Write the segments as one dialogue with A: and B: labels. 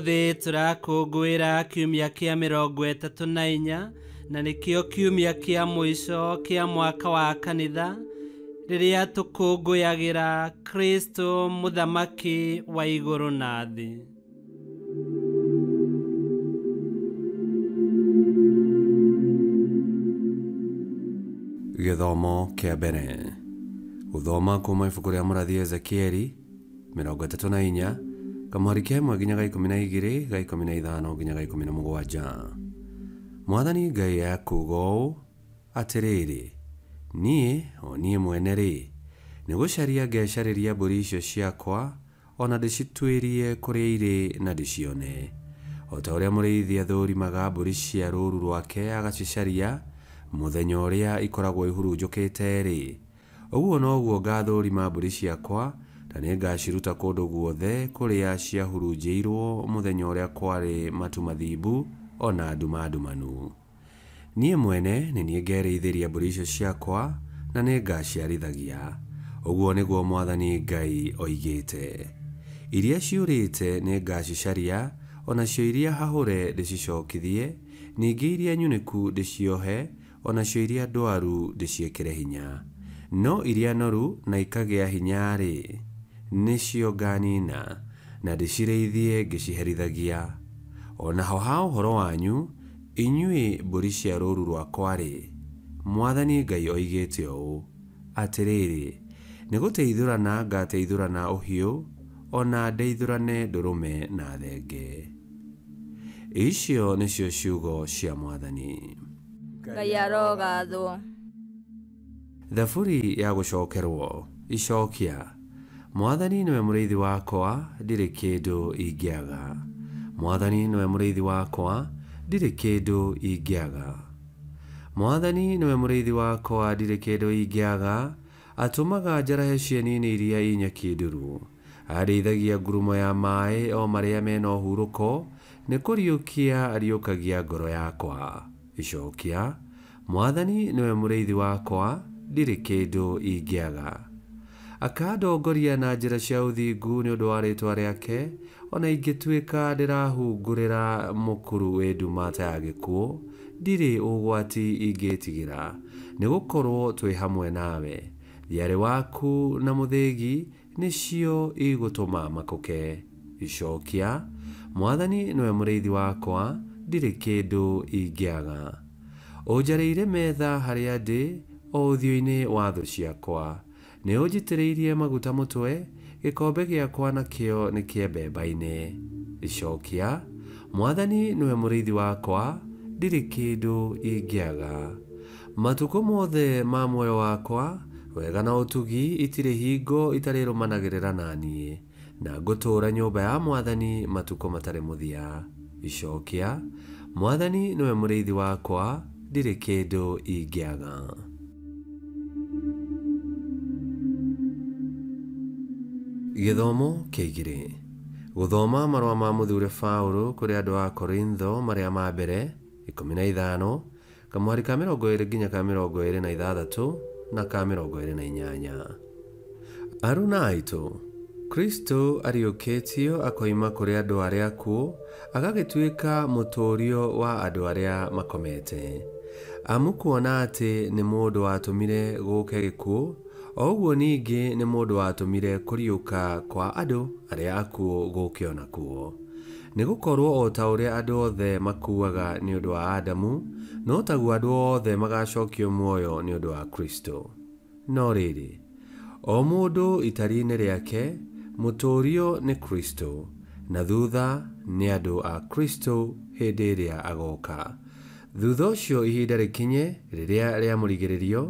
A: Ũmũthĩ tũrakũngũĩra kiumia kĩa 34 na nĩkĩo kiumia kĩa mũico kĩa mwaka wa kanitha, rĩrĩa tũkũngũyagĩra Kristo mũthamaki wa igũrũ na thĩ.
B: Gĩthomo kĩa mbere. Gũthoma kuma ibuku rĩa mũrathi Ezekieli 34 kamũhari ka 1 nginya ga 12 ga 15 nginya ga 17. Mwathani Ngai ekuuga ũũ, atĩrĩrĩ, niĩ o niĩ mwene rĩ, nĩgũcaria ngecarĩria mbũri icio ciakwa, ona ndĩcituĩrie kũrĩa irĩ na ndĩcione. O ta ũrĩa mũrĩithi athũrimaga mbũri cia rũũru rwake agacicaria mũthenya ũrĩa ikoragwo ihurunjũkĩte-rĩ, ũguo noguo ngathũrima mbũri ciakwa, na nĩngaciruta kũndũ guothe kũrĩa ciahurunjĩirwo mũthenya ũrĩa kwarĩ matu mathimbu ona nduma ndumanu. Niĩ mwene nĩ niĩ ngerĩithĩria mbũri icio ciakwa, na nĩngaciarithagia. Ũguo nĩguo Mwathani Ngai oigĩte. Iria ciũrĩte nĩngacicaria, onacio iria hahũre ndĩcicokithie, ningĩ iria nyunĩku ndĩciohe, onacio iria ndwaru ndĩciĩkĩre hinya. No iria noru na ikagĩa hinya-rĩ, nĩcio nganina, na ndĩcirĩithie ngĩciherithagia. Onaho ha ũhoro wanyu, inyuĩ mbũri cia rũũru rwakwa-rĩ, Mwathani Ngai oigĩte ũũ, atĩrĩrĩ, nĩgũteithũrana ngateithũrana ũhiũ, ona ndeithũrane ndũrũme na thenge. Icio nĩcio ciugo cia Mwathani.
C: Ngai arogathwo.
B: Thaburi ya gũcokerwo. Icokia. Mwathani nĩwe mũrĩithi wakwa, ndirĩ kĩndũ ingĩaga. Mwathani nĩwe mũrĩithi wakwa, ndirĩ kĩndũ ingĩaga. Mwathani nĩwe mũrĩithi wakwa, ndirĩ kĩndũ ingĩaga. Atũmaga njarahe cieni-inĩ iria i nyeki nduru. Arĩithagia ngurumo ya maĩ o marĩa mena ũhurũko, nĩ kũriũkia ariũkagia ngoro yakwa. Icokia. Mwathani nĩwe mũrĩithi wakwa, ndirĩ kĩndũ ingĩaga. Akandongoria na njĩra cia ũthingu nĩ ũndũ wa rĩĩtwa rĩake, ona ingĩtuĩka ndĩrahungurĩra mũkuru wĩ nduma ta ya gĩkuũ, ndirĩ ũgwati ingĩtigĩra, nĩgũkorwo twĩ hamwe nawe. Thiarĩ waku na mũthĩgi nĩcio igũtũma makũke. Icokia. Mwathani nĩwe mũrĩithi wakwa, ndirĩ kĩndũ ingĩaga. Ũnjarĩire metha harĩa ndĩ, o ũthiũ-inĩ wa thũ ciakwa. Nĩ ũnjitĩrĩirie maguta mũtwe, gĩkombe gĩakwa nakĩo nĩ kĩembemba-inĩ. Icokia. Mwathani nĩwe mũrĩithi wakwa, ndirĩ kĩndũ ingĩaga. Matukũ mothe ma muoyo wakwa, wega na ũtugi itirĩ hingo itarĩrũmanagĩrĩra na niĩ, na ngũtũũra nyũmba ya Mwathani matukũ matarĩ mũthia. Icokia. Mwathani nĩwe mũrĩithi wakwa, ndirĩ kĩndũ ingĩaga. Gĩthomo kĩa igĩrĩ. Gũthoma marũa ma mũthure Paũlũ kũrĩ andũ a Korintho marĩa ma mbere 15 kamũhari ka 20 nginya ka 26 na ka 28. Aruna aitũ, Kristo ariũkĩtio akoima kũrĩ andũ arĩa akuũ, agagĩtuĩka mũtũũrio wa andũ arĩa makomete. Amu kuona atĩ nĩ mũndũ watũmire gũũke gĩkuũ, o ũguo ningĩ nĩ mũndũ watũmire kũriũka kwa andũ arĩa akuũ gũũke o nakuo. Nĩgũkorwo o ta ũrĩa andũ othe makuaga nĩ ũndũ wa Adamu, no taguo andũ othe magacokio muoyo nĩ ũndũ wa Kristo. No rĩrĩ, o mũndũ itari-inĩ rĩake, mũtũũrio nĩ Kristo, na thutha nĩ andũ a Kristo hĩndĩ ĩrĩa agoka. Thutha ũcio ihinda rĩkinye rĩrĩa rĩa mũrigĩrĩrio,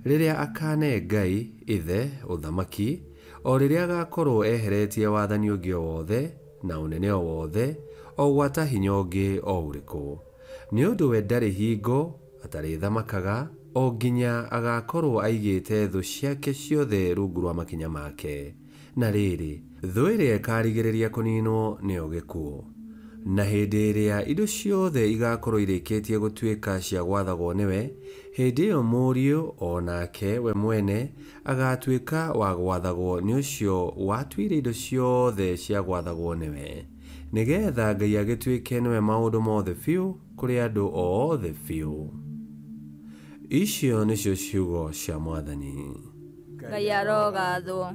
B: rĩrĩa akane Ngai Ithe ũthamaki, o rĩrĩa agakorwo eheretie wathani ũngĩ o wothe na ũnene o wothe, o gwata hinya ũngĩ o ũrĩkũ. Nĩ ũndũ we ndarĩ hingo atarĩthamakaga, o nginya agakorwo aigĩte thũ ciake ciothe rungu rwa makinya make. Na rĩrĩ, thũ ĩrĩa ĩkarigĩrĩria kũninwo nĩyo gĩkuũ. Na hĩndĩ ĩrĩa indo ciothe igakorwo irĩkĩtie gũtuĩka cia gwathagwo nĩwe, hĩndĩ ĩyo Mũriũ o nake we mwene agatuĩka wa gwathagwo nĩ ũcio watuire indo ciothe cia gwathagwo nĩwe, Nĩgetha Ngai agĩtuĩke nĩwe maũndũ mothe biũ kũrĩ andũ othe biũ. Icio nĩcio ciugo cia Mwathani.
C: Ngai arogathwo.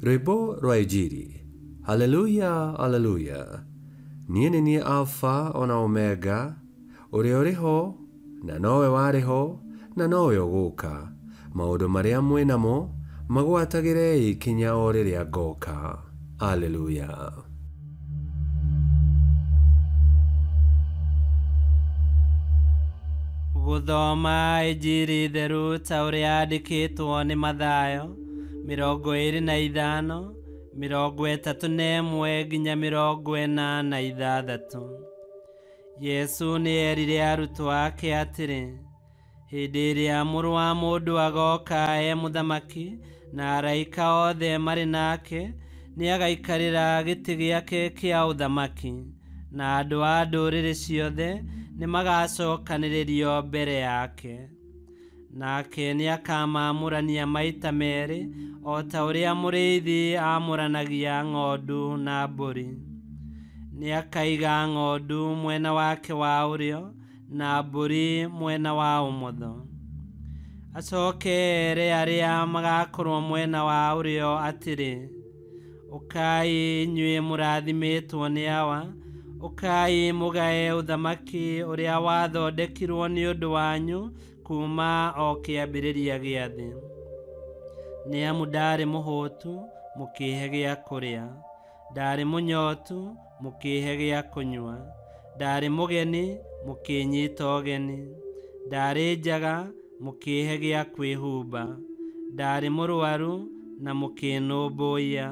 B: Rwĩmbo rwa Injiri. Haleluya, haleluya. Niĩ nĩ niĩ Alfa ona Omega, ũrĩa ũrĩ ho, na nowe warĩ ho, na nowe ũgũka. Maũndũ marĩa mwĩ namo magwatagĩrei kinya o rĩrĩa ngoka. Haleluya.
A: Gũthoma Injiri theru ta ũrĩa yandĩkĩtwo nĩ Mathayo 25 31 nginya 46. Yesu nĩ erire arutwo ake atĩrĩ, hĩndĩ ĩrĩa Mũrũ wa Mũndũ agoka e mũthamaki na araika othe marĩ nake, nĩagaikarĩra gĩtĩ gĩake kĩa ũthamaki, na andũ a ndũrĩrĩ ciothe nĩmagacokanĩrĩrio mbere yake. Nake nĩakamamũrania maita merĩ, o ta ũrĩa mũrĩithi amũranagia ng'ondu na mbũri. Nĩakaiga ng'ondu mwena wake wa ũrĩo na mbũri mwena wa ũmotho. Acoke ere arĩa magakorwo mwena wa ũrĩo atĩrĩ, ũkai inyuĩ mũrathimĩtwo nĩ Awa, ũkai mũgae ũthamaki ũrĩa wathondekirwo nĩ ũndũ wanyu kuma o kĩambĩrĩria gĩa thĩ. Nĩ amu ndarĩ mũhũtu, mũkĩhe gĩa kũrĩa, ndarĩ mũnyotu, mũkĩhe gĩa kũnyua, ndarĩ mũgeni, mũkĩnyita ũgeni, ndarĩ njaga, mũkĩhe gĩa kwĩhumba, ndarĩ mũrwaru na mũkĩnũmbũiya,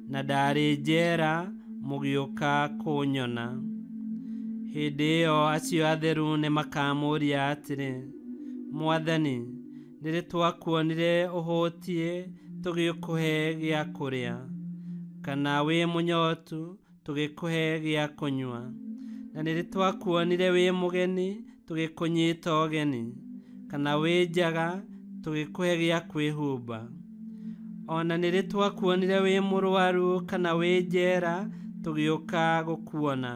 A: na ndarĩ njera mũgĩũka kũnyona. Hĩndĩ ĩyo acio atheru nĩmakamũũria atĩrĩ, Mwathani, nĩrĩ twakuonire ũhũtiĩ tũgĩkũhe gĩa kũrĩa, kana wĩ mũnyotu tũgĩkũhe gĩa kũnyua, na nĩrĩ twakuonire wĩ mũgeni tũgĩkũnyita ũgeni, kana wĩ njaga tũgĩkũhe gĩa kwĩhumba, ona nĩrĩ twakuonire wĩ mũrwaru kana wĩ njera tũgĩũka gũkuona.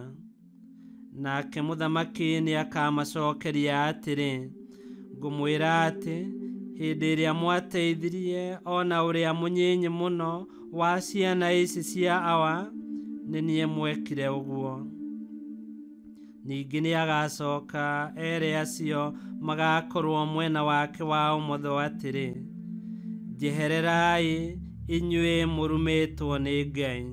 A: Nake mũthamaki nĩakamacokeria atĩrĩ, ngũmwĩra atĩ hĩndĩ ĩrĩa mwateithirie ona ũrĩa mũnyinyi mũno wa ciana ici cia Awa, nĩ niĩ mwekire ũguo. Ningĩ nĩagacoka ere acio magakorwo mwena wake wa ũmotho atĩrĩ, njehererai inyuĩ mũrumĩtwo nĩ Ngai,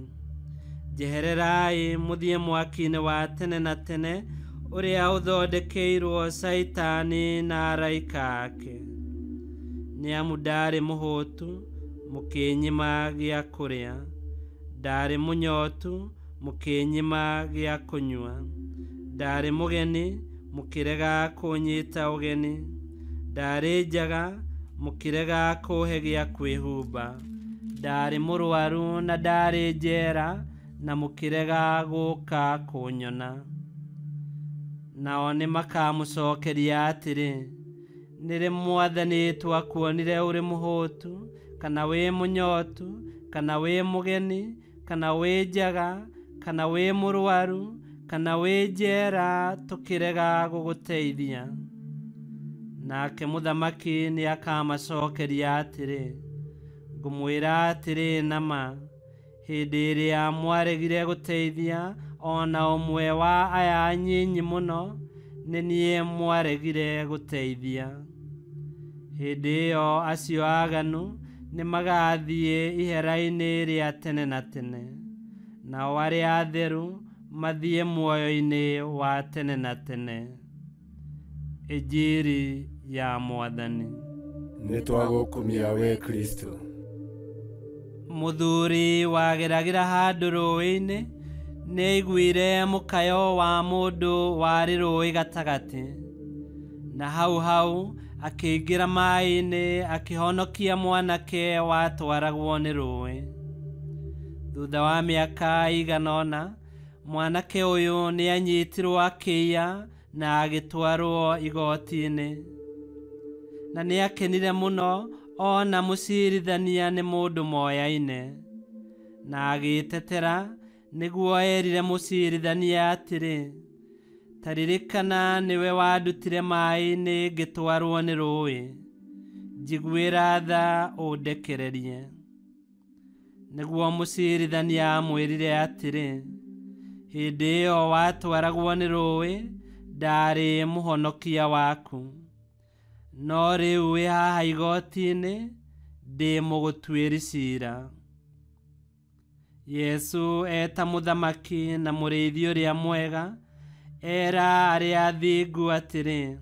A: njehererai mũthiĩ mwaki-inĩ wa tene na tene ũrĩa ũthondekeirwo Caitani na araika ake. Nĩ amu ndarĩ mũhũtu, mũkĩnyima gĩa kũrĩa, ndarĩ mũnyotu, mũkĩnyima gĩa kũnyua, ndarĩ mũgeni, mũkĩrega kũnyita ũgeni, ndarĩ njaga, mũkĩrega kũhe gĩa kwĩhumba, ndarĩ mũrwaru na ndarĩ njera na mũkĩrega gũka kũnyona. Nao nĩmakamũcokeria atĩrĩ, nĩrĩ Mwathani twakuonire ũrĩ mũhũtu, kana wĩ mũnyotu, kana wĩ mũgeni, kana wĩ njaga, kana wĩ mũrwaru, kana wĩ njera tũkĩrega gũgũteithia. Nake mũthamaki nĩakamacokeria atĩrĩ, ngũmwĩra atĩrĩ nama, hĩndĩ ĩrĩa mwaregire gũteithia ona ũmwe wa aya anyinyi mũno, nĩ niĩ mwaregire gũteithia. Hĩndĩ ĩyo acio aganu nĩmagathiĩ ihera-inĩ rĩa tene na tene, nao arĩa atheru mathiĩ muoyo-inĩ wa tene na tene. Injiri ya Mwathani.
D: Nĩtwagũkumia we Kristo.
A: Mũthuri wageragĩra handũ rũĩ-inĩ nĩaiguire mũkayo wa mũndũ warĩ rũĩ gatagatĩ, na hau hau akĩingĩra maĩ-inĩ akĩhonokia mwanake watwaragwo nĩ rũĩ. Thutha wa mĩaka ĩigana ũna, mwanake ũyũ nĩanyitirwo akĩiya na agĩtwarwo igoti-inĩ, na nĩakenire mũno ona mũcirithania nĩ mũndũ moyaine, na agĩtetera Nĩguo erire mũcirithania atĩrĩ, ta ririkana nĩwe wandutire maĩ-inĩ ngĩtwarwo nĩ rũũĩ, njiguĩra tha ũndekererie. Nĩguo mũcirithania amwĩrire atĩrĩ, hĩndĩ ĩyo watwaragwo nĩ rũũĩ ndarĩ mũhonokia waku, no rĩu wĩ haha igoti-inĩ ndĩ mũgũtuĩri ciira. Yesu eta mũthamaki na mũrĩithi ũrĩa mwega, era arĩa athingu atĩrĩ,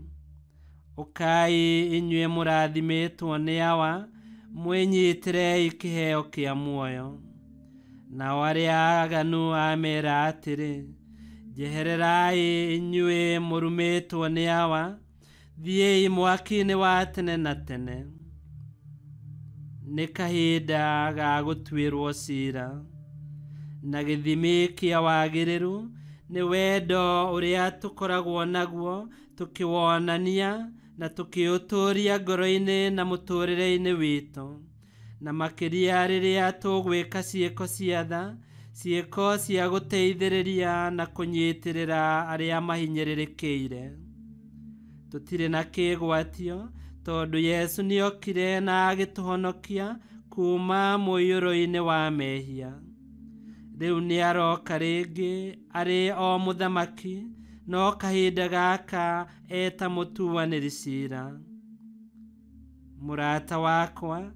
A: ũkai inyuĩ mũrathimĩtwo nĩ Awa, mwĩnyitĩrei kĩheo kĩa muoyo. Nao arĩa aganu amera atĩrĩ, njehererai inyuĩ mũrumĩtwo nĩ Awa, thiĩi mwaki-inĩ wa tene na tene. Nĩ kahinda ga gũtuĩrwo ciira, na gĩthimi kĩa wagĩrĩru nĩ wendo ũrĩa tũkoragwo naguo tũkĩwonania na tũkĩũtũũria ngoro-inĩ na mũtũũrĩre-inĩ witũ, na makĩria rĩrĩa tũgwĩka ciĩko cia tha, ciĩko cia gũteithĩrĩria na kũnyitĩrĩra arĩa mahinyĩrĩrĩkĩire. Tũtirĩ na kĩgwatio tondũ Yesu nĩokire na agĩtũhonokia kuuma mũiyũro-inĩ wa mehia. Rĩu nĩaroka rĩngĩ arĩ o mũthamaki, no kahinda gaka eta mũtuanĩri ciira. Mũrata wakwa,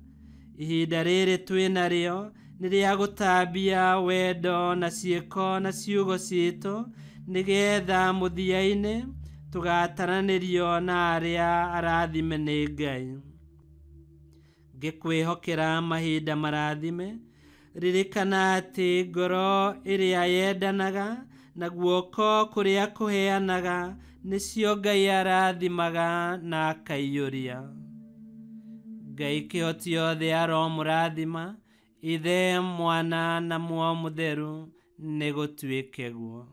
A: ihinda rĩrĩ twĩ narĩo nĩ rĩa gũtambia wendo na ciĩko na ciugo citũ, nĩgetha mũthia-inĩ tũgataranĩrio na arĩa arathime nĩ Ngai. Ngĩkwĩhokera mahinda marathime, ririkana atĩ ngoro ĩrĩa yendanaga na guoko kũrĩa kũheanaga nĩcio Ngai arathimaga na akaiyũria. Ngai kĩhoti yothe aromũrathima, Ithe, Mwana na Muoyo Mũtheru, nĩ gũtuĩke guo.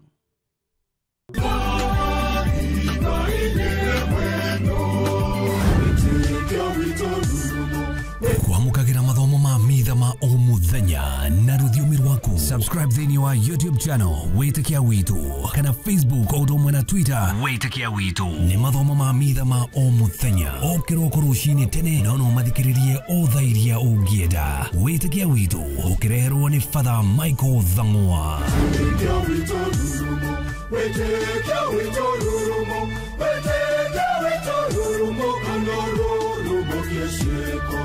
E: Kwamũkagĩra mathomo ma mitha ma o mũthenya na rũthiomi rwaku. Subscribe thĩinĩ wa YouTube channel Wĩtĩkia Witũ kana Facebook o ũndũ ũmwe na Twitter Wĩtĩkia Witũ. Nĩ mathomo ma mitha ma o mũthenya o kĩroko rũcinĩ tene, no no mathikĩrĩrie o thaa iria ũngĩenda. Wĩtĩkia Witũ ũkĩreherwo nĩ Father Michael Thang'wa.
F: Wĩtĩkia witũ rurumo, wĩtĩkia witũ rurumo, kana rurumo kĩciko.